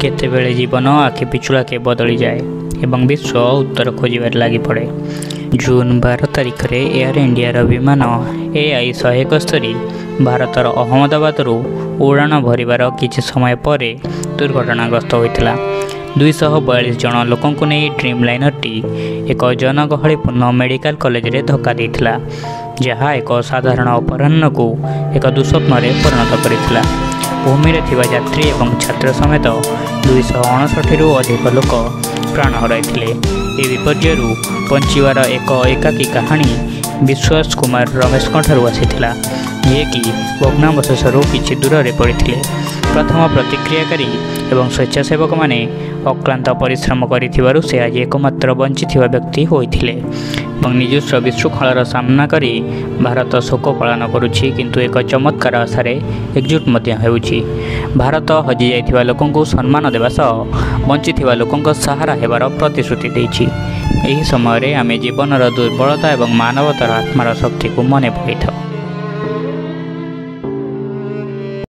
କେତେବେଳେ ଜୀବନ ଆଖି ପିଛୁଳାକେ ବଦଳିଯାଏ ଏବଂ ବିଶ୍ୱ ଉତ୍ତର ଖୋଜିବାରେ ଲାଗିପଡ଼େ। ଜୁନ୍ 12 ତାରିଖରେ ଏୟାର ଇଣ୍ଡିଆର ବିମାନ AI 171 ଭାରତର ଅହମ୍ମଦାବାଦରୁ ଉଡ଼ାଣ ଭରିବାର କିଛି ସମୟ ପରେ ଦୁର୍ଘଟଣାଗ୍ରସ୍ତ ହୋଇଥିଲା। 242 ଜଣ ଲୋକଙ୍କୁ ନେଇ ଡ୍ରିମ୍ ଲାଇନର୍ଟି ଏକ ଜନଗହଳିପୂର୍ଣ୍ଣ ମେଡ଼ିକାଲ କଲେଜରେ ଧକ୍କା ଦେଇଥିଲା, ଯାହା ଏକ ସାଧାରଣ ଅପରାହ୍ନକୁ ଏକ ଦୁଃସ୍ୱପ୍ନରେ ପରିଣତ କରିଥିଲା। ଭୂମିରେ ଥିବା ଯାତ୍ରୀ ଏବଂ ଛାତ୍ର ସମେତ 259ରୁ ଅଧିକ ଲୋକ ପ୍ରାଣ ହରାଇଥିଲେ। ଏହି ବିପର୍ଯ୍ୟୟରୁ ବଞ୍ଚିବାର ଏକ ଏକାକୀ କାହାଣୀ ବିଶ୍ୱାସ କୁମାର ରମେଶଙ୍କଠାରୁ ଆସିଥିଲା, ଯିଏକି ଭଗ୍ନାବଶେଷରୁ କିଛି ଦୂରରେ ପଡ଼ିଥିଲେ। ପ୍ରଥମ ପ୍ରତିକ୍ରିୟାକାରୀ ଏବଂ ସ୍ୱେଚ୍ଛାସେବକମାନେ ଅକ୍ଳାନ୍ତ ପରିଶ୍ରମ କରିଥିବାରୁ ସେ ଆଜି ଏକମାତ୍ର ବଞ୍ଚିଥିବା ବ୍ୟକ୍ତି ହୋଇଥିଲେ। ଏବଂ ନିଜସ୍ୱ ବିଶୃଙ୍ଖଳାର ସାମ୍ନା କରି ଭାରତ ଶୋକ ପାଳନ କରୁଛି, କିନ୍ତୁ ଏକ ଚମତ୍କାର ଆଶାରେ ଏକଜୁଟ ମଧ୍ୟ ହେଉଛି। ଭାରତ ହଜିଯାଇଥିବା ଲୋକଙ୍କୁ ସମ୍ମାନ ଦେବା ସହ ବଞ୍ଚିଥିବା ଲୋକଙ୍କ ସାହାରା ହେବାର ପ୍ରତିଶ୍ରୁତି ଦେଇଛି। ଏହି ସମୟରେ ଆମେ ଜୀବନର ଦୁର୍ବଳତା ଏବଂ ମାନବତାର ଆତ୍ମାର ଶକ୍ତିକୁ ମନେ ପକାଇଥାଉ।